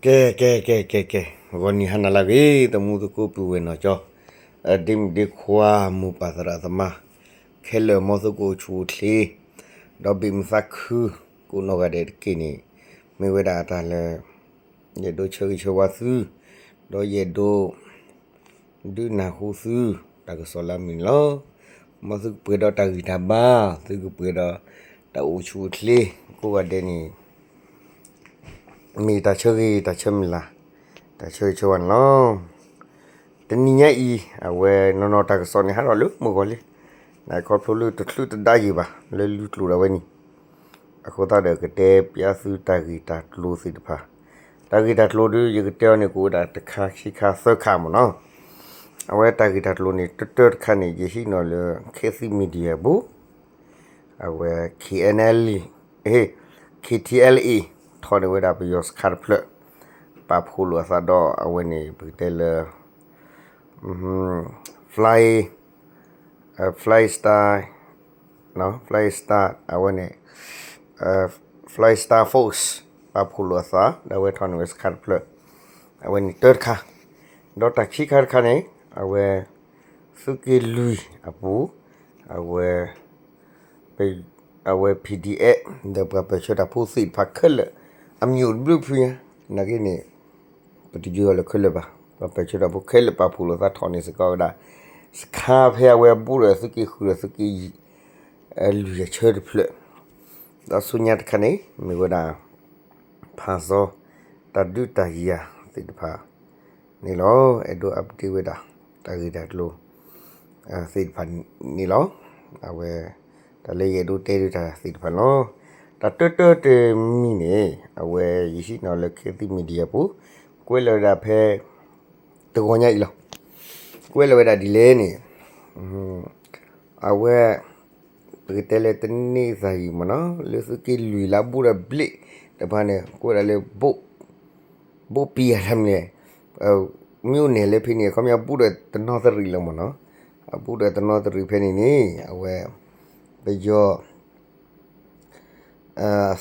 ကဲ ကဲ ကဲ ကဲ ကဲ, ဂီၤနံၤဟါနၤလၢအဂ့ၤ သမူသကိးပုၢ်ဝဲၢ်နီၢ်ကၠီ, ဒ့မုၣ်ဒ့ခွါ မိၢ်ပၢ်သရၣ်သမါ ခဲလၢာ် မ်သုကအိၣ်ဆူၣ်အိၣ်ချ့, ဒီးဘ့ၣ်မုာ်သးခု ကိးနီၢ်ဂၤဒဲးတက့ၢ်န့ၣ်, မ့ၢ်ဝဲဒၣ်အတၢ်လၢ ယအဲၣ်ဒိးဆၢဂ့ၤဆၢဝါသု, ဒီးယအဲၣ်ဒိး ဒုးနၢ်ဟူသု တၢ်ကစီၣ်လၢအမုာ်န့ၣ်လီၤ. မ်သုကပှဲၤဒီးတၢ်ဂံၢ်တၢ်ဘါ, သုကပှဲၤဒီးတၢ်အိၣ်ဆူၣ်အိၣ်ချ့ ကိးဂၤဒဲးန့ၣ် မ့ၢ်တၢ်ဆၢဂ့ၤ တၢ်ဆၢမုၢ်လၢ် တၢ်ဆၢဂ့ၤဆၢဝါန့ၣ်လီၤ. တနံၤညါအံၤ အဝဲနီၢ်နီၢ်တၢ်ကစီၣ်န့ၣ် ဟးထီၣ်လၢမုၢ်ဂီၤလံ, နခီဖျိလၢတချုးတဒါယံာ်ဘၣ် လၢလုၢ်ကျိၤဒၣ်ဝဲန့ၣ်, အဃိသတးဒီးကတဲပျးသုတၢ်ဂ့ၢ်တၢ်ကျိၤသ့ၣ်တဖၣ်, တၢ်ဂ့ၢ်တၢ်ကျိၤဒီး ယကတဲအီၤန့ၣ် ကအိၣ်ဝဲဒၣ်တခါခံခါသၢခါမ့ၢ်နီၤ. အဝဲတၢ်ဂ့ၢ်တၢ်ကျိၤန့ၣ် တၢတၢတခါန့ၣ် ယဟံးန့ၢ်လၢ Khit Thit Media ပူၤ အဝဲ K N L A, K T L A ထီၣ်န့ၢ်ဝဲဒၣ်ပယီၤစခါတဖျၢၣ် ပာ်ဖှိၣ်လိာ်အသးဒီးအဝဲန့ၣ် ပကတဲလၢ Fly, Fly Star, Fly Star အဝဲန့ၣ် Fly Star Force ပာ်ဖှိၣ်လိာ်အသး ဒီးအဝဲထီၣ်န့ၢ်ဝဲစခါတဖျၢၣ်, အဝဲန့ၣ်တၢတခါ, ဒီးတၢ်ခံခါတခါန့ၣ် အဝဲ သုးက့လွံၢ်အပူၤ, အဝဲ အဝဲ P D F ဒီးပှၤပၢၢ်ဆၢတၢ်ဖိသ့ၣ်တဖၣ်ခဲလၢာ် အမံၤအိၣ်တဘျုးဖုညါ, နာ်က့န့ၣ် ပတယုၢ်အီၤလၢခဲလၢာ်ဘၣ်, ပှၤပၢၢ်ဆၢတၢ်ဖိခဲလၢာ်ပာ်ဖှိၣ်လိာ်သးထီၣ်န့ၢ်စ့ၢ်ကီးဝဲဒၣ် စခါဖဲအဝဲဘူးဒီးသုးက့ဃုာ်ဒီးသုးက့ လွံၢ်အဆၢတဖျၢၣ်, ဒီးဆူညါတခါန့ၣ် မ့ၢ်ဝဲဒၣ် ဖၣ်စီ တၢ်ဒုးတၢ်ယၤသ့ၣ်တဖၣ်န့ၣ်လီၤ. အဲၣ်ဒိး update ဝဲဒၣ် တၢ်ဂ့ၢ်တၢ်ကျိၤ သ့ၣ်တဖၣ်န့ၣ်လီၤ. အဝဲ တၢ်လၢယအဲၣ်ဒိးတဲဒုးတၢ်သ့ၣ်တဖၣ်န့ၣ်လီၤ. တၢ်တၢတၢတမံၤန့ၣ် အဝဲယဟံးန့ၢ်လၢ Khit Thit Media ပူၤ, ကွဲးလီၤဝဲဒၣ်ဖဲ တဂီၤညါအံၤလီၤ. ကွဲးလီၤဝဲဒၣ်ဒ်လဲၣ်န့ၣ် အဝဲ ပကတဲလၢတနံၤသၣ်အံၤမ့ၢ်နီၤ လၢသုးက့လွံၢ်လၢအဘူးဒီးဘျ့ၣ်တဖၣ်န့ၣ် ကွဲးဒၣ်လၢ ဘိးပံယၤတမံၤန့ၣ် မ့ၢ်အိၣ်န့ၣ်လၢဖဲန့ၣ် ခီပညီဘူးဒီးတနီသရံၣ်လီၤမ့ၢ်နီၤ. အဘူးဒီးတနီသရံၣ်ဖဲန့ၣ်န့ၣ် အဝဲ ပယီၤ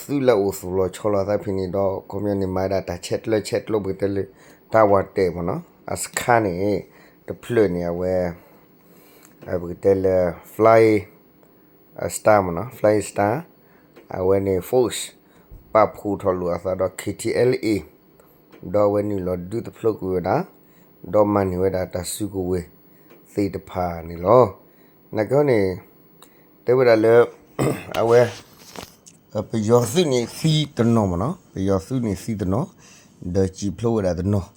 သုးလၢအအိၣ်သူၣ်လီၤဆီလီၤသးဖဲန့ၣ်ဒီး ခီပညီန့ၣ် မၤဝဲဒၣ်တၢ်ဆဲးကျၢဆဲးကျိး ပကတဲလၢ တၢ်ဝးတဲာ်မ့ၢ်နီၤ အစခါန့ၣ် တဖျၢၣ်န့ၣ် အဝဲ ပကတဲလၢ Fly Star မ့ၢ်နီၤ Fly Star အဝဲန့ၣ် Force ပာ်ဖှိၣ်ထီၣ်လိာ်အသးဒီး K T L A ဒီးအဝဲနုာ်လီၤဒုးသဖျိကွံာ်ဝဲဒၣ် ဒီးမၤန့ၢ်ဝဲဒၣ်တၢ်စုကဝဲၤသ့ၣ်တဖၣ်န့ၣ်လီၤ. နာ်က့န့ၣ် တဲဝဲဒၣ်လၢ အဝဲ ပယီၤသုးန့ၣ်သံတနီၤမ့ၢ်နီၤ ပယီၤသုးန့ၣ်သံတနီၤ ဒီးစံၣ်ဖျိဝဲဒၣ်တနီၤ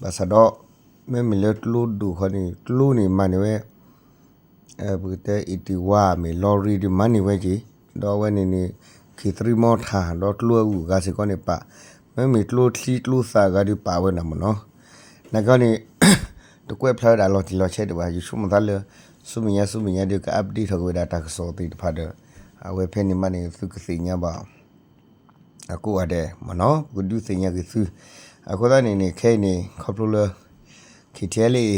ဘၣ်ဆၣ်ဒီး မ့မ့ၢ်လၢကျိဒိၣ်ခီန့ၣ် ကျိန့ၣ်မၤန့ၢ်ဝဲ ပကတဲ eighty-one မ့ၢ် lorry ဒုးမၤန့ၢ်ဝဲက့ၤ ဒီးအဝဲန့ၣ်န့ၣ် ခံသရံမီထၣ် ဒီးကျိအဂုၤအဂၤစ့ၢ်ကီးန့ၣ်ပာ် မ့မ့ၢ်ကျိချံကျိသၣ်အဂၤဒုးပာ်ဝဲဒၣ်မ့ၢ်နီၤ. နာ်က့န့ၣ် တကွဲးဖျါဝဲဒၣ်လီၤတံၢ်လီၤဆဲးဒံးဘၣ် ယဆိကမိၣ်သးလၢ ဆူမဲာ်ညါဆူမဲာ်ညါဒုးက update ထီၣ်က့ၤဝဲဒၣ်တၢ်ကစီၣ်သ့ၣ်တဖၣ်ဒီး အဝဲဖဲန့ၣ်မးန့ၣ် သုကသ့ၣ်ညါဘၣ် အကိးဂၤဒဲးမ့ၢ်နီၤ ပကဒုးသ့ၣ်ညါက့ၤသု အဃိသတးန့ၣ်န့ၣ် ခဲအံၤန့ၣ် ခီဖျိလၢ K T L A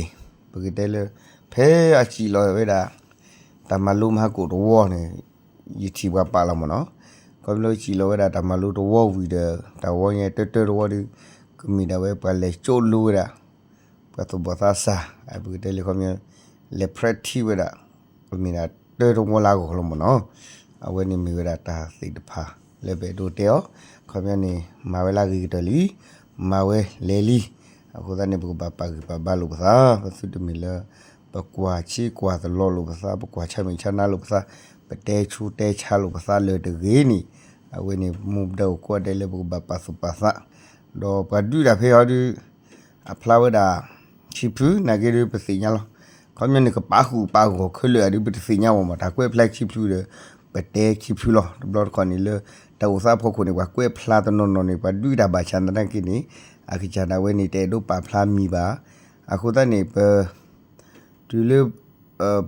ပကတဲလၢ ဖဲအစံၣ်လီၤဝဲဒၣ် တၢ်မၤလိမဟါကိၣ်တဝီန့ၣ် ယထံၣ်ပှၤပာ်လီၤမ့ၢ်နီၤ ခီဖျိစံၣ်လီၤဝဲဒၣ်တၢ်မၤလိတဝီဝံၤဒီး တၢ်ဝီညါတၢတၢတဝီဒီး ကမ့ၢ်ဒၣ်ဝဲပှၤလဲၤကၠိလိဝဲဒၣ် ပှၤသူၣ်ဘီၣ်သးစၢ် ပကတဲလၢခီပညီ လဲၤ practice ဝဲဒၣ် ပမ့ၢ်ဒၣ်တၢတဝီလၢအဂီၢ်လီၤမ့ၢ်နီၤ အဝဲန့ၣ်မ့ၢ်ဝဲဒၣ်တၢ်သ့ၣ်တဖၣ်လၢပအဲၣ်ဒိးတဲအီၤ ခီပညီန့ၣ် မၤဝဲလၢအဂ့ၤကတၢၢ်လံ မၤဝဲလဲၤလံ အဃိသတးန့ၣ် ပကဘၣ်ပာ်ဂံၢ်ပာ်ဘါလိာ်ပသး ပသုတမ့ၢ်လၢ ပကွၢ်ဆံးကွၢ်သလီလိာ်ပသး ပကွၢ်ဆၢမဲာ်ဆၢနါလိာ်ပသး ပတဲဆူတဲဆါလိာ်ပသးလၢတဂ့ၤန့ၣ် အဝဲန့ၣ် မူပဒၢးအိၣ်ကိးဂၤဒဲးလၢပကဘၣ်ပာ်သူၣ်ပာ်သး ဒီးပှၤဒုးတၢ်ဖဲအံၤဒုး အဖျါဝဲဒၣ် ခံဖု နာ်က့ဒုးပသ့ၣ်ညါလီၤ ခီပညီန့ၣ် ကပာ်ဃုာ်ပာ်ဂီၢ်ခဲလၢာ်အံၤဒုး ပတသ့ၣ်ညါဘၣ်မး တၢ်ကွဲးဖျါခံဖုဒီး ပတဲခံဖုလီၤ တဘျီတခီၣ်န့ၣ်လၢ တၢ်အိၣ်သးဖီခိၣ်န့ၣ် ပှၤကွဲးဖျါတနီၤနီၤန့ၣ် ပှၤဒုးတၢ်ဘၣ်ဆၣ်သနာ်က့န့ၣ် အကစၢ်ဒၣ်ဝဲန့ၣ် တအဲၣ်ဒိးပာ်ဖျါမံၤဘၣ် အဃိသတးန့ၣ် ပ တုၤလၢ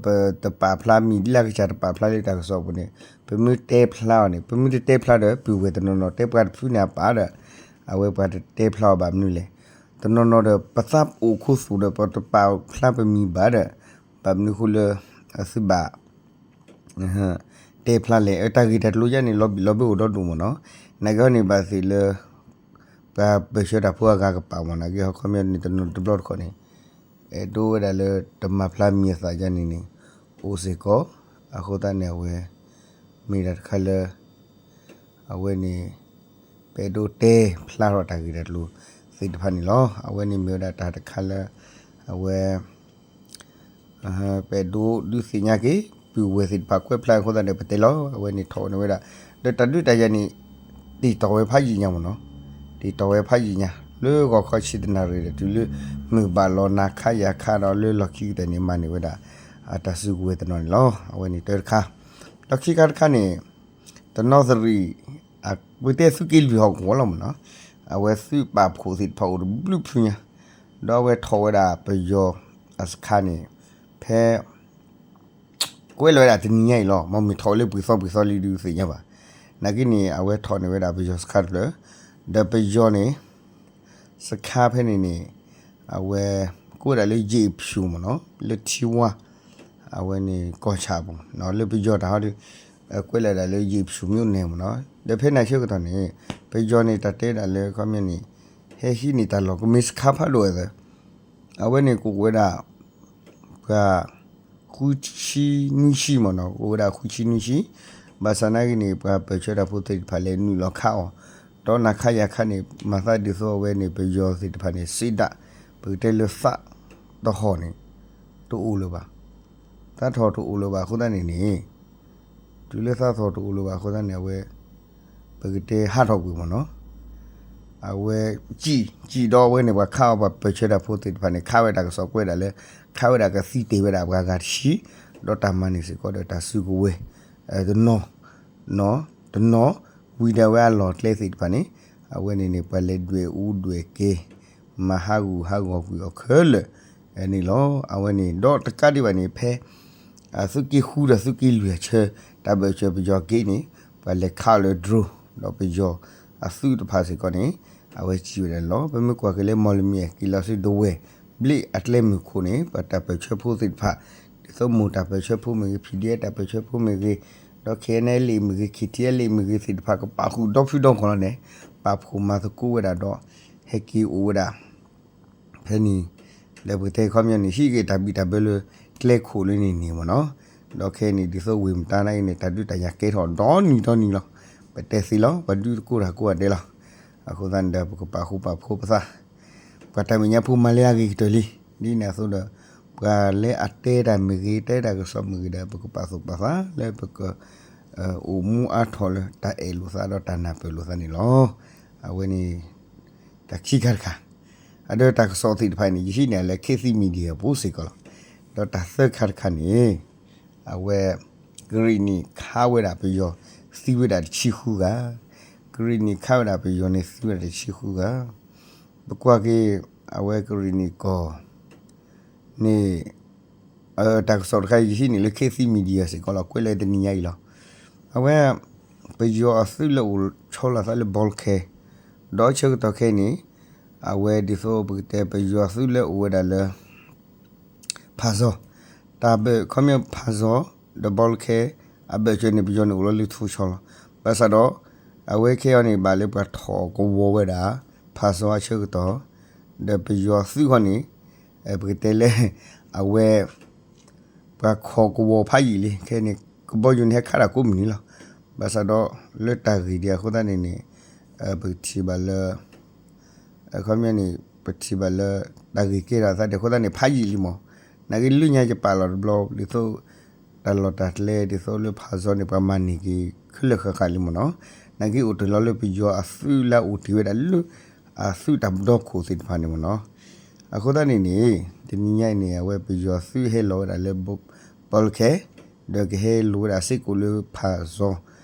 ပတပာ်ဖျါမံၤဒ်လၢအကစၢ်တပာ်ဖျါလၢတၢ်ကစီၣ်အပူၤန့ၣ် ပမ့ၢ်တဲဖျါအီၤန့ၣ် ပမ့ၢ်တတဲဖျါဒီး ပုၢ်ဝဲၢ်တနီၤနီၤတဲပှၤတဖုန့ၣ်အပာ်ဒီး အဝဲပှၤတတဲဖျါအီၤဘၣ်မနုၤလဲၣ် တနီၤနီၤဒီး ပသးအိၣ်ခူသူၣ်ဒီး ပတပာ်ဖျါပမံၤဘၣ်ဒီး ဘၣ်မနုၤဃိလၢ သုဘၣ် တဲဖျါလဲၣ် တၢ်ဂ့ၢ်တၢ်ကျိၤယါန့ၣ် လီၤဘံၣ်လီၤဘၢအိၣ်ဒီဒူၣ်မ့ၢ်နီၤ နာ်က့ဟီန့ၣ် ဘၣ်သ့ၣ်လၢ ပှၤပၢၢ်ဆၢတၢ်ဖိအဂၤကပာ်မ့ၢ်နီၤ က့ၤဟီခီပညီန့ၣ် တနီၤတဘျီတခီၣ်န့ၣ် အဲၣ်ဒိးဝဲဒၣ်လၢတမၤဖျါမံၤအသးယါန့ၣ်န့ၣ် အိၣ်စ့ၢ်ကီး, အဃိသတးန့ၣ် အဝဲ မ့ၢ်တၢ်တခါလၢ အဝဲန့ၣ် ပအဲၣ်ဒိးတဲဖျါထီၣ်တၢ်ဂ့ၢ်တၢ်ကျိၤသ့ၣ်တဖၣ်န့ၣ်လီၤ. အဝဲန့ၣ်မ့ၢ်ဝဲဒၣ်တၢ်တခါလၢ အဝဲ ပအဲၣ်ဒိးဒုးသ့ၣ်ညါက့ၤ ပုၢ်ဝဲၢ်သ့ၣ်တဖၣ်ကွဲးဖျါအဃိသတးဒီး ပတဲလီၤ အဝဲန့ၣ်ထီၣ်န့ၢ်ဝဲဒၣ် ဒီးတၢ်ဒုးတၢ်ယၤန့ၣ် တ့ၢ်တီၢ်ဝဲဖးယံာ်ညါမ့ၢ်နီၤ, တ့ၢ်တီၢ်ဝဲဖးယံာ်ညါ လၢဂီၤခီဆံတနၣ်ရံၣ်ဒီး တုၤလၢမုၢ်ဘၣ်လီၤနၤခါယၤခါဒီး လၢလီၢ်ခံကတၢၢ်န့ၣ် မၤန့ၢ်ဝဲဒၣ် အတၢ်စုကဝဲၤတနီၤန့ၣ်လီၤ. အဝဲန့ၣ်တၢတခါ, ဒီးခံခါတခါန့ၣ် တနီသရံၣ် အပတဲသုးက့လွံၢ်ဟီၣ်ကဝီၤလီၤမ့ၢ်နီၤ, အဝဲသုးပာ်ဖှိၣ်သ့ၣ်တဖၣ်အိၣ်တဘျုးဖုညါ, ဒီးအဝဲထီၣ်ဝဲဒၣ်ပယီၤအစခါန့ၣ် ဖဲ ကွဲးလီၤဝဲဒၣ်တနံၤညါအံၤလီၤ. မ့မ့ၢ်ထီၣ်လၢပှဲၤသီပှဲၤသီလံဒုးသ့ၣ်ညါဘၣ်. နာ်က့န့ၣ် အဝဲထီၣ်န့ၢ်ဝဲဒၣ်ပယီၤစခါတဖျၢၣ်, ဒီးပယီၤန့ၣ် စခါဖဲန့ၣ်န့ၣ် အဝဲ ကိးဝဲဒၣ်လၢယ့ၣ်ဖၠူၣ်မ့ၢ်နီၤ လၢထံဝါ အဝဲန့ၣ်ကီၢ်ဆၣ်အပူၤ လၢပယီၤတၢ်ဟီဒီး ကွဲးလီၤဒၣ်လၢယ့ၣ်ဖၠူၣ်မ့ၢ်အိၣ်န့ၣ်မ့ၢ်နီၤ. ဒီးဖဲန့ၣ်ဆၢကတီၢ်န့ၣ် ပယီၤန့ၣ် တၢ်တဲဒၣ်လၢခီပညီန့ၣ် ဟဲဟံးန့ၢ်တၢ်လီၢ်ကမ့ၢ်စခါဖးဒိၣ်အသး အဝဲန့ၣ်ကအိၣ်ဝဲဒၣ် ပှၤ ဃုဆံနွံဆံမ့ၢ်နီၤ, ကအိၣ်ဝဲဒၣ်ဃုဆံနွံဆံ, ဘၣ်ဆၣ်နာ်က့န့ၣ် ပှၤပၢၢ်ဆၢတၢ်ဖိသ့ၣ်တဖၣ်လဲၤနုာ်လီၤခးအီၤ, ဒီးနၤခါယၤခါန့ၣ် မၤသးဒ်သိးအဝဲန့ၣ် ပယီၤသ့ၣ်တဖၣ်န့ၣ် စံးဒၣ် ပကတဲလၢသးတဟီၣ်န့ၣ် တအိၣ်လၢၤဘၣ်. သးတဟီၣ်တအိၣ်လၢၤဘၣ်အဃိသတးန့ၣ်န့ၣ် တုၤလၢသးတဟီၣ်တအိၣ်လၢၤဘၣ်အဃိသတးန့ၣ် အဝဲ ပကတဲဟးထီၣ်ကွံာ်မ့ၢ်နီၤ. အဝဲ စံး စံးဒီးအဝဲန့ၣ် ပှၤခးအီၤ ပှၤပၢၢ်ဆၢတၢ်ဖိသ့ၣ်တဖၣ်န့ၣ် ခးဝဲတၢ်ကစီၣ်ကွဲးဒၣ်လၢ ခးဝဲဒၣ်ကသံတ့ၢ်ဝဲဒၣ်ပှၤဂၤတဆံ, ဒီးတၢ်မၤန့ၢ်စ့ၢ်ကီးဒီးတၢ်စုကဝဲၤ တနီၤ နီၤ တနီၤ ဝံၤဒီးအဝဲအလီၢ်အကျဲသ့ၣ်တဖၣ်န့ၣ် အဝဲန့ၣ်န့ၣ် ပှၤလဲၤဒွဲၣ်အူဒွဲၣ်ကဲ မၤဟးဂူာ်ဟးဂီၤကွံာ်အီၤခဲလၢာ်န့ၣ်လီၤ. အဝဲန့ၣ် ဒီးတကးဒံးဘၣ်န့ၣ် ဖဲ သုးက့ဃုဒီးသုးက့လွံၢ်အဆၢ တၢ်ဘၢၣ်စၢၤပယီၤက့န့ၣ် ပှၤလဲၤခးအီၤလၢ drone ဒီးပယီၤအသုးတဖၣ်စ့ၢ်ကီးန့ၣ် အဝဲစံးဝဲဒၣ်န့ၣ်လီၤ. ပမ့ၢ်ကွၢ်က့ၤလၢမီၢ်လမံၤ က့ၤလီၤဆူဒဝဲၢ် ဘျ့ၣ်အကျဲမုၢ်ခိၣ်န့ၣ် ပှၤတၢ်ပၢၢ်ဆၢဖိသ့ၣ်တဖၣ် ဒ်သိးမိၢ်တၢ်ပၢၢ်ဆၢဖိမ့ၢ်ဂ့ၤ ဖံၣ်ဒံၣ်အဲၣ်တၢ်ပၢၢ်ဆၢဖိမ့ၢ်ဂ့ၤ ဒီး ခ့ၣ်အဲၣ်လ့ၣ် မ့ၢ်ဂ့ၤ ခ့ၣ်ထံၣ်အဲၣ်လ့ၣ် မ့ၢ်ဂ့ၤသ့ၣ်တဖၣ် ကပာ်ဃုာ်ဒီဖုဒီဂီၢ်လီၤန့ၣ် ပာ်ဖှိၣ်မၤသကိးဝဲဒၣ်ဒီး ဟဲက့ၤအိၣ်ဝဲဒၣ် ဖဲန့ၣ် လၢပကတဲခီပညီန့ၣ် ဟံးက့ၤတၢ်ဘံၣ်တၢ်ဘၢလၢကျဲခိၣ်လၢန့ၣ်န့ၣ်မ့ၢ်နီၤ. ဒီးခဲအံၤန့ၣ် ဒ်သိးဝ့ၢ်မတါနာ်က့န့ၣ် တၢ်ဒုးတၢ်ယၤကဲထီၣ်ဒီနံၤဒီနံၤလီၤ. ပတဲသ့လီၤ ပှၤဒုးသကိးတၢ်ကိးဂၤဒဲးလီၤ. အဃိသတးန့ၣ်ဒီး ပကပာ်ဃူပာ်ဖိးပသး ပှၤတၢ်မဲာ်ညါဖိမၤလၢအဂ့ၤကတၢၢ်လံ. ဒ်န့ၣ်အသိးဒီး ပှၤလၢအတဲတၢ်မ့ၢ်ဂ့ၤ တဲတၢ်ကစီၣ်မ့ၢ်ဂ့ၤဒီး ပကပာ်သူၣ်ပာ်သးလၢပက အိၣ်မူအါထီၣ်လၢတၢ်အဲၣ်လိာ်သးဒီးတၢ်နၢ်ပၢၢ်လိာ်သးန့ၣ်လီၤ. အဝဲန့ၣ် တၢ်ခံခါတခါ, အဒီးတၢ်ကစီၣ်သ့ၣ်တဖၣ်န့ၣ် ယဟံးန့ၢ်လၢ ခေတ်သစ် Media ပူၤစ့ၢ်ကီးလီၤ. ဒီးတၢ်သၢခါတခါန့ၣ် အဝဲ ကရံၣ်နံၣ်ခးဝဲဒၣ်ပယီၤ သံဝဲဒၣ်တဆံဃုဂၤ, ကရံၣ်နံၣ်ခးဝဲဒၣ်ပယီၤန့ၣ် သံဝဲဒၣ်တဆံဃုဂၤ, ပကွၢ်က့ၤ အဝဲကရံၣ်နံၣ်ကီၢ် န့ၣ် တၢ်ကစီၣ်တခါ ယဟံးန့ၢ်လၢ ခေတ်သစ် Media စ့ၢ်ကီးလီၤ. ကွဲးလၢတနံၤညါအံၤလီၤ. အဝဲ ပယီၤအသုးလၢအိၣ်ဆီလီၤသးလၢ ဘီလ်ခဲ ဒီးဆၢကတီၢ်ခဲအံၤန့ၣ် အဝဲဒ်သိးပကတဲ ပယီၤအသုးလၢအိၣ်ဝဲဒၣ်လၢ ဖၣ်စီၤ, တၢ်ဘၢၣ်ခီပညီ ဖၣ်စီၤ ဒီးဘီလ်ခဲ အဘၢၣ်စၢၤန့ၣ် ပယီၤန့ၣ်အိၣ်လီၤလၢထိၣ်ဆီလီၤ. ဘၣ်ဆၣ်ဒီး အဝဲခဲအံၤန့ၣ် ဘၣ်လၢပှၤထီၣ်ကဝီၤဝဲဒၣ် ဖၣ်စီၤအဆၢကတီၢ် ဒီးပယီၤသုးခီန့ၣ် ပကတဲလၢ အဝဲ ပှၤခီၣ်ကဝီၤဖးယံာ်လံ. ခဲအံၤန့ၣ် ကဘီယူၤန့ၣ် ဟဲခးတၢ်ကိးမုၢ်နံၤလီၤ. ဘၣ်ဆၣ်ဒီး လၢတၢ်ဂ့ၢ်ဒ်အဃိသတးန့ၣ်န့ၣ် ပကထံၣ်ဘၣ်လၢ အခီပညီန့ၣ် ပထံၣ်ဘၣ်လၢ တၢ်ဂ့ၢ်ကဲထီၣ်အသးဒ်အဃိသတးန့ၣ် ဖးယံာ်လံမး. နာ်က့လၢညါယပာ်လီၤတဘျီ ဒ်သိး တၢ်လီၢ်တၢ်ကျဲ ဒ်သိးလၢဖၣ်စီၤန့ၣ် ပှၤမၤန့ၢ်က့ၤခဲလၢာ်ဃၣ်ဃၣ်လံမ့ၢ်နီၤ. နာ်က့အိၣ်တ့ၢ်လီၤလၢပယီၤအသုးလၢအအိၣ်တ့ၢ်ဝဲဒၣ်လၢ အသုးတၢ်ပဒီခိၣ်သ့ၣ်တဖၣ်န့ၣ်မ့ၢ်နီၤ. အဃိသတးန့ၣ်န့ၣ် တနံၤညါအံၤန့ၣ် အဝဲပယီၤသုးဟဲလီၤဝဲဒၣ်လၢ ဘီလ်ခဲ ဒီးကဟဲလိာ်ဝဲဒၣ်စ့ၢ်ကီးလၢဖၣ်စီၤ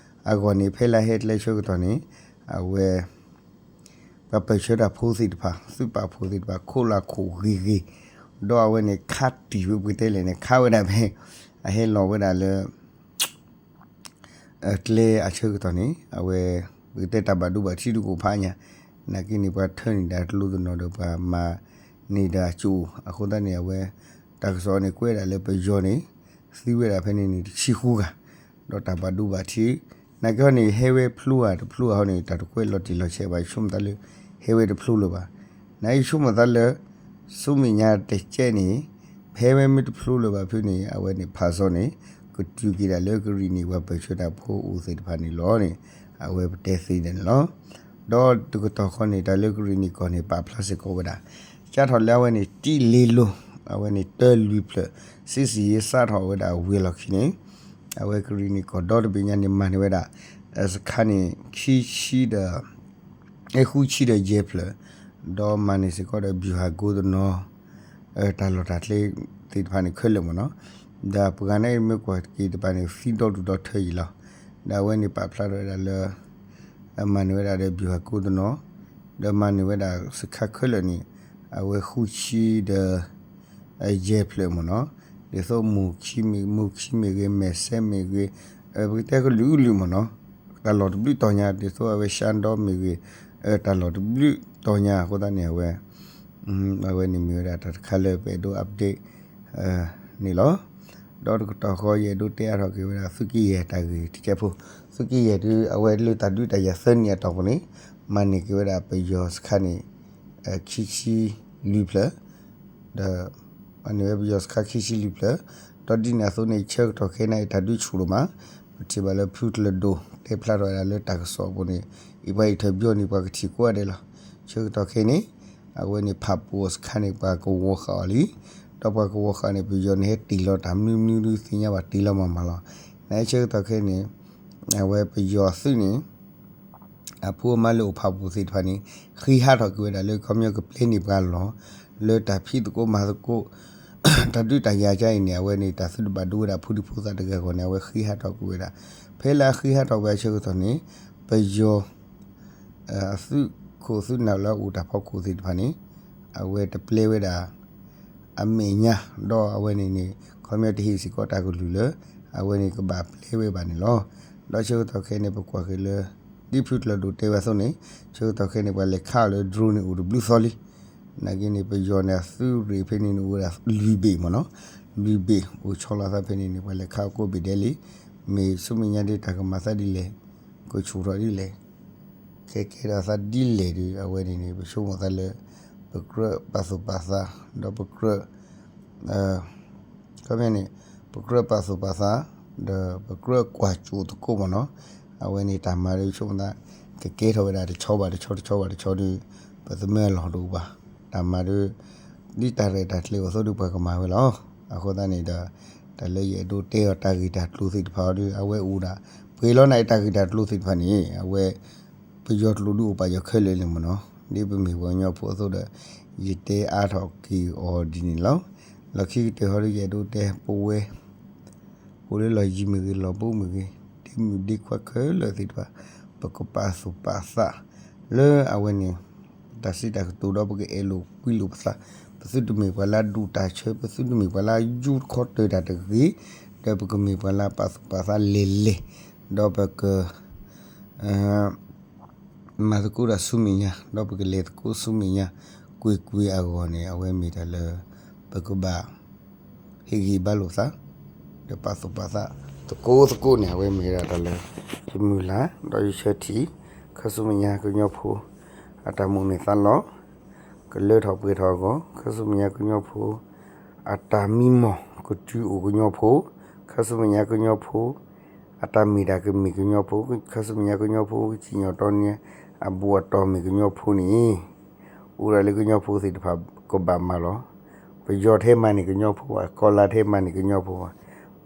အဂီၢ်န့ၣ် ဖဲလၢဟဲကျဲဆၢကတီၢ်န့ၣ် အဝဲ ပှၤပၢၢ်ဆၢတၢ်ဖိသ့ၣ်တဖၣ် သုးပာ်ဖှိၣ်သ့ၣ်တဖၣ် ခိးလၢခိးဂ့ၤဂ့ၤ ဒီးအဝဲန့ၣ် ခးတံၢ်ဝဲပကတဲလဲၣ်န့ၣ် ခးဝဲဒၣ်ဖဲ အဟဲလီၤဝဲဒၣ်လၢ ကျဲအဆၢကတီၢ်န့ၣ် အဝဲ ပကတဲတၢ်ဘၣ်ဒိဘၣ်ထံးတကအိၣ်ဖးညါ နာ်က့န့ၣ် ပှၤထၢန့ၢ်ဒၣ်တလိတနီၤဒီးပှၤမၤန့ၢ်ဒၣ်အကၠိ အဃိသတးန့ၣ် အဝဲ တၢ်ကစီၣ်န့ၣ် ကွဲးဒၣ်လၢပယီၤန့ၣ် သံဝဲဒၣ်ဖဲန့ၣ်န့ၣ် တဆံဃုဂၤ ဒီးတၢ်ဘၣ်ဒိဘၣ်ထံး နာ်က့ဟီန့ၣ် ဟဲဝဲဖျိဧါတဖျိဧါဟီန့ၣ် တၢ်တကွဲးလီၤတံၢ်လီၤဆဲးဘၣ် ဆိကမိၣ်သးလၢ ဟဲဝဲတဖျိလၢၤဘၣ်. နယဆိကမိၣ်သးလၢ ဆူမဲာ်ညါတကဲးန့ၣ် ဖဲဝဲမ့ၢ်တဖျိလၢၤဘၣ်ဖုန့ၣ် အဝဲန့ၣ်ဖးစီန့ၣ် ကတုၤက့ၤဒၣ်လၢကရံၣ်နံၣ်ပှၤပၢၢ်ဆၢတၢ်ဖိအိၣ်သ့ၣ်တဖၣ်န့ၣ်လီၤန့ၣ် အဝဲပတဲသ့ဒၣ်န့ၣ်လီၤ. ဒီးတကတီၢ်ဃီန့ၣ် တၢ်လၢကရံၣ်နံၣ်ကီၢ်န့ၣ် ပာ်ဖျါစ့ၢ်ကီးဝဲဒၣ် ကၢ်ထီၣ်လၢအဝဲန့ၣ် တံၢ်လ့လိၤ အဝဲန့ၣ်တၢလွံၢ်ဖျၢၣ် စံးစံးယ့စးထီၣ်ဝဲဒၣ်ဝံၤအလီၢ်ခံန့ၣ် အဝဲကရံၣ်နံၣ်ကီၢ်ဒီတဘ့ၣ်ညါန့ၣ် မၤန့ၢ်ဝဲဒၣ် စခါန့ၣ် ခံဆံဒီး ဃုဆံဒီးယဲၢ်ဖျၢၣ်, ဒီးမၤန့ၢ်စ့ၢ်ကီးဒီး ဗျူဟာကုန်းတနီၤ တၢ်လီၢ်တၢ်ကျဲသ့ၣ်တဖၣ်န့ၣ်ခဲလၢာ်မ့ၢ်နီၤ, ဒီးပှၤန့ၣ်မ့ၢ်ကွၢ်က့ၤတဖၣ်န့ၣ် သံဒီဒူၣ်ဒီထၢအံၤလီၤ. ဒီးအဝဲန့ၣ်ပာ်ဖျါထီၣ်ဝဲဒၣ်လၢ မၤန့ၢ်ဝဲဒၣ်ဒီး ဗျူဟာကုန်းတနီၤ, ဒီးမၤန့ၢ်ဝဲဒၣ်စခါခဲလၢာ်န့ၣ် အဝဲဃုဆံဒီး ယဲၢ်ဖျၢၣ်မ့ၢ်နီၤ, ဒ်သိး မူခံမ့ၢ်ဂ့ၤ မဲၢ်စဲမ့ၢ်ဂ့ၤ, ပကတဲကလုာ်ကလုာ်မ့ၢ်နီၤ, တၢ်လီၢ်တဘျုးတီၤညါ ဒ်သိးအဝဲ ရှမ်းတော မ့ၢ်ဂ့ၤ, တၢ်လီၢ်တဘျုးတီၤညါအဃိသတးန့ၣ် အဝဲ အဝဲန့ၣ်မ့ၢ်ဝဲဒၣ်တၢ်တခါလၢပအဲၣ်ဒိး update န့ၣ်လီၤ. ဒီးတကတီၢ်ဃီယအဲၣ်ဒိးတဲအါထီၣ်က့ၤဝဲဒၣ် သုးက့ယဲၢ်တၢ်ဂ့ၢ်တကဲးဖိ, သုးက့ယဲၢ်ဒုး အဝဲလၢတၢ်ဒုးတၢ်ယၤသၢနံၣ်အတီၢ်ပူၤန့ၣ် မၤန့ၢ်က့ၤဝဲဒၣ်ပယီၤစခါန့ၣ် ခံဆံလွံၢ်ဖျၢၣ်, ဒီး မၤန့ၢ်ဝဲပယီၤစခါခံဆံလွံၢ်ဖျၢၣ်, ဒီးဒ်န့ၣ်အသိးန့ၣ် ဆၢကတီၢ်ခဲအံၤန့ၣ် တၢ်ဒုးဆူၣ်ဒိၣ်မး, ပထံၣ်ဘၣ်လၢဖုတၢ်ဒိၣ်တဲဖျါထီၣ်ဝဲဒၣ်လၢတၢ်ကစီၣ်အပူၤန့ၣ် အံၤပှၤအံးထွဲဘျီန့ၣ် ပှၤကထံၣ်ကိးဂၤဒဲးလီၤ. ဆၢကတီၢ်ခဲအံၤန့ၣ် အဝဲန့ၣ်ဖးပူၤစခါန့ၣ် ပှၤကဝီၤဃာ်အီၤလံ, ဒီးပှၤကဝီၤဃာ်န့ၣ် ပယီၤန့ၣ်ဟဲတ့ၢ်လီၤတၢ်မနုၤမနုၤဒုးသ့ၣ်ညါဘၣ်တ့ၢ်လီၤမးမးလီၤ. နဆၢကတီၢ်ခဲအံၤန့ၣ် အဝဲပယီၤသုးန့ၣ် အဖိအမါလၢအိၣ်ဖးပူၤသ့ၣ်တဖၣ်န့ၣ် ဃ့ဟးထီၣ်က့ၤဝဲဒၣ်လၢ ခီပညီကပျဲန့ၢ်ပှၤလီၢ် လၢတၢ်ဖံးသကိးမၤသကိး တၢ်ဒုးတၢ်ယၤကါအံၤန့ၣ် အဝဲန့ၣ် တၢ်သုတဘၣ်ဒိဝဲဒၣ်ဖိဒံဖိသၣ်တဂၤအဂီၢ်န့ၣ် အဝဲဃ့ဟးထီၣ်ကွံာ်ဝဲဒၣ်. ဖဲလၢအဃ့ဟးထီၣ်ဝဲအဆၢကတီၢ်န့ၣ် ပယီၤ အသုးခိၣ်သုးနၢ်လၢအအိၣ်တၢ်ဖီခိၣ်သ့ၣ်တဖၣ်န့ၣ် အဝဲတပျဲဝဲဒၣ် အမဲာ်ညါ, ဒီးအဝဲန့ၣ်န့ၣ် ခီပညီတဟ့ၣ်စ့ၢ်ကီးတၢ်ကလုၢ်လၢ အဝဲန့ၣ်ကဘၣ်ပျဲဝဲဘၣ်န့ၣ်လီၤ. ဒီးဆၢကတီၢ်ခဲအံၤန့ၣ် ပကွၢ်က့ၤလၢ ဒ်ဖုတၢ်ဒိၣ်တဲဝဲအသိးန့ၣ် ဆၢကတီၢ်ခဲအံၤန့ၣ် ပှၤလဲၤခးအီၤလၢ drone န့ၣ်အိၣ်တဘျုးသီလံ. နာ်က့န့ၣ် ပယီၤန့ၣ် အသုးရ့ၣ်ဖဲန့ၣ်န့ၣ် အိၣ်ဝဲဒၣ်လွံၢ်ဘ့ၣ်မ့ၢ်နီၤ, လွံၢ်ဘ့ၣ်အိၣ်ဆီလီၤသးဖဲန့ၣ်န့ၣ် ပှၤလဲၤခးအီၤကိးဘ့ၣ်ဒဲးလံ. မ့ၢ်ဆူမဲာ်ညါဒ်တၢ်ကမၤသးဒ်လဲၣ်, ကဆူၣ်ထီၣ်ဒ်လဲၣ် ခဲကဲဒီးသးဒ်လဲၣ်ဒီး အဝဲန့ၣ်န့ၣ် ပဆိကမိၣ်သးလၢ ပကြၢးပာ်သူၣ်ပာ်သး ဒီးပကြၢး ခီပညီန့ၣ် ပကြၢးပာ်သူၣ်ပာ်သး ဒီးပကြၢးကွၢ်စိၣ်သကိးမ့ၢ်နီၤ, အဝဲန့ၣ်တၢ်မၤဒီးဆိကမိၣ်သး ကကဲထီၣ်ဝဲဒၣ်တဆီဘၣ်တဆီ တဆီဘၣ်တဆီဒီး ပသမၢအလီၢ်တအိၣ်ဘၣ်. တၢ်မၤဒီး ဒ်တၢ်ရဲၣ်တၢ်ကျဲၤအသိးဒီး ပှၤကမၤဝဲလီၤ. အဃိသတးန့ၣ်ဒီး တၢ်လၢယအဲၣ်ဒိးတဲအီၤ တၢ်ဂ့ၢ်တၢ်ကျိၤသ့ၣ်တဖၣ်အီၤဒီး အဝဲအိၣ်ဒၣ် ပှဲၤလီၤနၤအံၤ တၢ်ဂ့ၢ်တၢ်ကျိၤသ့ၣ်တဖၣ်န့ၣ် အဝဲ ပယီၤကျိာ်ဒုးအိၣ်ပာ်ယီၤခဲလၢာ်လံမ့ၢ်နီၤ, ဒ်ပမ့ၢ်ပှၤကညီဖိအသိးဒီး ယတဲအါထီၣ်က့ၤအီၤဒ်န့ၣ်လီၤ. လီၢ်ခံကတၢၢ်ဟီဒီး ယအဲၣ်ဒိးတဲပဝဲ အိၣ်လၢလီၢ်ယံၤမ့ၢ်ဂ့ၤ လီၢ်ဘူးမ့ၢ်ဂ့ၤ ဒ့မုၣ်ဒ့ခွါခဲလၢာ်သ့ၣ်တဖၣ် ပကပာ်သူၣ်ပာ်သး လၢအဝဲန့ၣ် တၢ်စံးတၢ်ကတိၤဒီး ပကအဲၣ်လိာ်ကွံလိာ်ပသး, ပသုတမ့ၢ်ပှၤလၢအဒူၣ်တၢ်ဆၢ ပသုတမ့ၢ်ပှၤလၢအယူတခီတၢၤတၢ်တဂ့ၤ, ဒီးပကမ့ၢ်ပှၤလၢအပာ်သူၣ်ပာ်သးလဲၤလဲၤ, ဒီးပက မၤသကိးတၢ်ဆူမဲာ်ညါ ဒီးပကလဲၤသကိးဆူမဲာ်ညါ ကွ့ၢ်ကွ့ၢ်အဂီၢ်န့ၣ် အဝဲမ့ၢ်တၢ်လၢ ပကဘၣ် ဟ့ၣ်ဂံၢ်ဘါလိာ်သး ဒီးပာ်သူၣ်ပာ်သး သကိးသကိးန့ၣ် အဝဲမ့ၢ်ဝဲဒၣ်တၢ်လၢ ယမုၢ်လၢ် ဒီးယဆၢထံၣ် ခါဆူမဲာ်ညါကညီဖိ အတၢ်မိၣ်န့ၢ်သးလီ ကလၢထီၣ်ပှဲၤထီၣ်အဂီၢ် ခါဆူမဲာ်ညါကညီဖိ အတၢ်မံမီၢ်ကတုၤအိၣ်ကညီဖိ, ခါဆူမဲာ်ညါကညီဖိ အတၢ်မ့ၢ်တၢ်ကမ့ၢ်ကညီဖိ, ခါဆူမဲာ်ညါကညီဖိ ကစံၣ်ညီၣ်တီန့ၢ် အဘူးအတီၢ်မ့ၢ်ကညီဖိန့ၣ် အိၣ်ဒၣ်လၢကညီဖိသ့ၣ်တဖၣ်ကဘၣ်မၤလီၤ. ပယီၤတဟဲမၤန့ၢ်ကညီဖိဘၣ်, ကီၢ်လါတဟဲမၤန့ၢ်ကညီဖိဘၣ်.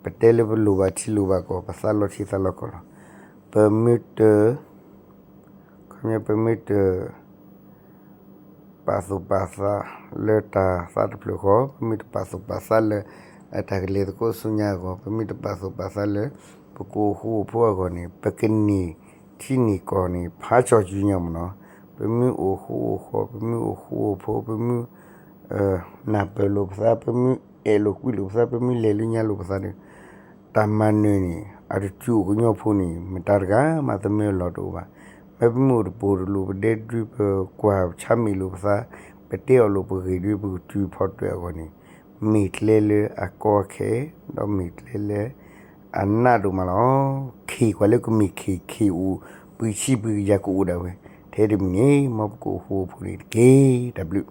ပတဲလၢပလိၣ်ဘၣ်ထံလိၣ်ဘၣ်ကီၢ် ပသးလီၤထံသးလီၤကီၢ်လီၤ. ပမ့ၢ်တ ခီပညီ ပမ့ၢ်တ ပာ်သူၣ်ပာ်သးလၢတၢ်သးတဖျၢၣ်ဃီ, ပမ့ၢ်တပာ်သူၣ်ပာ်သးလၢ အတၢ်ကလဲၤသကိးဆူညါအဂီၢ်, ပမ့ၢ်တပာ်သူၣ်ပာ်သးလၢ ပကအိၣ်ဃူအိၣ်ဖိးအဂီၢ်န့ၣ် ပကန့ၢ်ထံန့ၢ်ကီၢ်န့ၣ် ဖးကၠီၤစုညါမ့ၢ်နီၤ. ပမ့ၢ်အိၣ်ဃူအိၣ်ဃီ, ပမ့ၢ်အိၣ်ဃူအိၣ်ဖိး, ပမ့ၢ် နၢ်ပၢၢ်လိာ်ပသး, ပမ့ၢ်အဲၣ်လိာ်ကွံလိာ်ပသး, ပမ့ၢ်လဲၤလၢညါလိာ်ပသးဒီး တၢ်မၤနၢၤန့ၣ် အတတုၤအိၣ်ကညီဖိန့ၣ် မတၤတဂၤမးသမၢအလီၢ်တအိၣ်ဘၣ်. မ့ၢ်ပမ့ၢ်အိၣ်တပိၤတလိၣ် ပဒဲဒု ပကွၢ်ဆါမ့ၢ်လိာ်ပသး, ပတဲအီၤလိာ်ပဂ့ၢ်ဒု ပကတုၤဖီတၢၣ်အဂီၢ်န့ၣ် မ့ၢ်ကျဲလၢအကီအခဲ ဒီးမ့ၢ်ကျဲလၢ အနးဒိၣ်မးလီၤ. ခ့ၣ်ကွၢ်လၢကမ့ၢ်ခ့ၣ် ခ့ၣ်အိၣ် ပှံၤဆံပှံၤကယၤကအိၣ်ဒၣ်ဝဲ ထဲတမံၤန့ၣ် မ်ပကအိၣ်ဃူအိၣ်ဖိးန့ၣ်တက့ၢ်. တၢ်ဘျုး